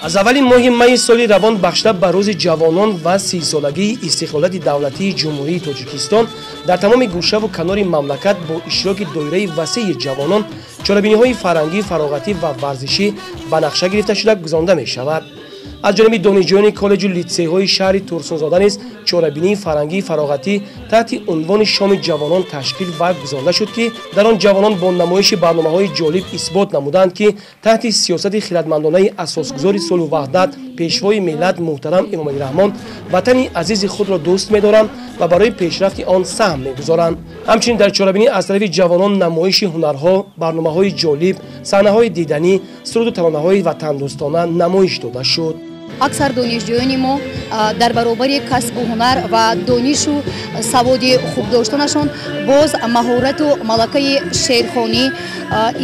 Аз аввали моҳи майи соли равон бахшида ба рӯзи ҷавонон ва 30-солагии истиқлолияти давлатии Ҷумҳурии Тоҷикистон дар тамоми гӯшаву канори мамлакат бо иштироки доираи васеи ҷавонон чорабиниҳои фарҳангӣ, фароғатӣ ва варзишӣ ба нақша гирифта шуда гузаронда мешавад. Аз ҷониби донишҷӯёни коллеҷу литсейҳои шаҳри Турсунзода низ чорабинии фарҳангӣ фароғатӣ таҳти унвони шоми ҷавонон ташкил ва гузаронда шуд, ки дар он ҷавонон бо намоиши барномаҳои ҷолиб исбот намуданд, ки таҳти сиёсати хиратмандонаи асосгузори сулҳу ваҳдат, пешвои миллат муҳтарам Эмомалӣ Раҳмон ватани азизи худро дӯст медоранд ва барои пешрафти он саҳм мегузоранд. Ҳамчунин дар чорабинӣ аз тарафи ҷавонон намоиши ҳунарҳо, барномаҳои ҷолиб, саҳнаҳои диданӣ, суруду таронаҳои ватандӯстона намоиш дода шуд. Аксар донишҷӯёни мо дар баробари касбу ҳунар ва донишу саводи хуб доштанашон боз маҳорату малакаи шеърхонӣ,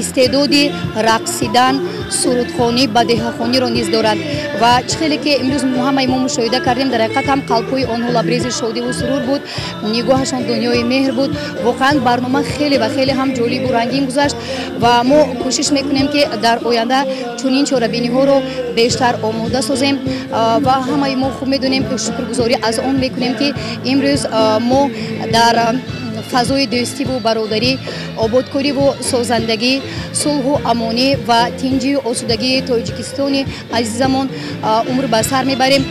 истеъдоди рақсидан, сурудхонӣ, бадеҳахониро низ доранд. Ва чӣ хеле ки имрӯз ҳамаи мо мушоҳида кардем, дар ҳақиқат ҳам қалбҳои онҳо лабрези шодиву сурур буд, нигоҳашон дунёи меҳр буд. Воқеан барнома хеле ва хеле ҳам ҷолибу рангин гузашт ва мо кӯшиш мекунем, ки дар оянда чунин чорабиниҳоро бештар омода созем. Ва ҳамаи мо хуб медонем, шукргузорӣ аз он мекунем, ки имрӯз мо дар фазои дӯстиву бародарӣ, ободкориву созандагӣ, сулҳу амонӣ ва тинҷию осудагии Тоҷикистони азизамон умр ба сар мебарем.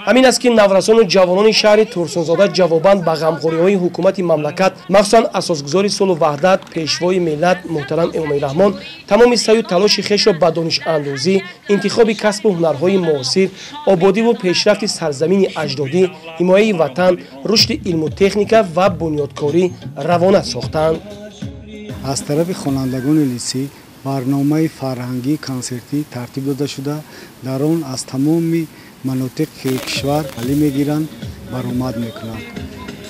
Ҳамин аст, ки наврасону ҷавонони шаҳри Турсунзода ҷавобан ба ғамхориҳои ҳукумати мамлакат, махсусан асосгузори сулҳу ваҳдат, пешвои миллат муҳтарам Эмомалӣ Раҳмон тамоми саъю талоши хешро ба донишандозӣ, интихоби касбу ҳунарҳои муосир, ободиву пешрафти сарзамини аҷдодӣ, ҳимояи ватан, рушди илму техника ва бунёдкорӣ равона сохтанд. Аз тарафи хонандагони литсей барномаи фарҳангии консертӣ тартиб дода шуда, дар он аз тамоми манотиқи кишвар али мегиранд, баромад мекунанд.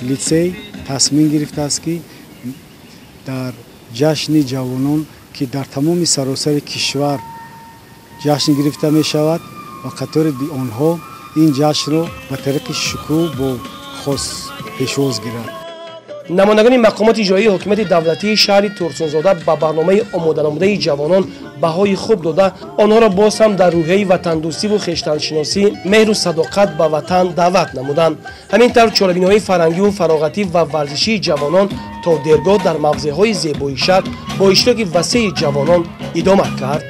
Литсей тасмим гирифтааст, ки дар ҷашни ҷавонон, ки дар тамоми саросари кишвар ҷашн гирифта мешавад, ва қатори онҳо ин ҷашнро ба тариқи шукӯҳ бо хос пешвоз гирад. Намояндагони мақомоти иҷроии ҳокимияти давлатии шаҳри Турсунзода ба барномаи омоданамудаи ҷавонон баҳои хуб дода, онҳоро боз ҳам дар рӯҳияи ватандӯстиву хештаншиносӣ, меҳру садоқат ба ватан даъват намуданд. Ҳамин тавр чорабиниҳои фарҳангиву фароғатӣ ва варзишии ҷавонон то дергоҳ дар мавзеъҳои зебои шаҳр бо иштироки васеи ҷавонон идома кард.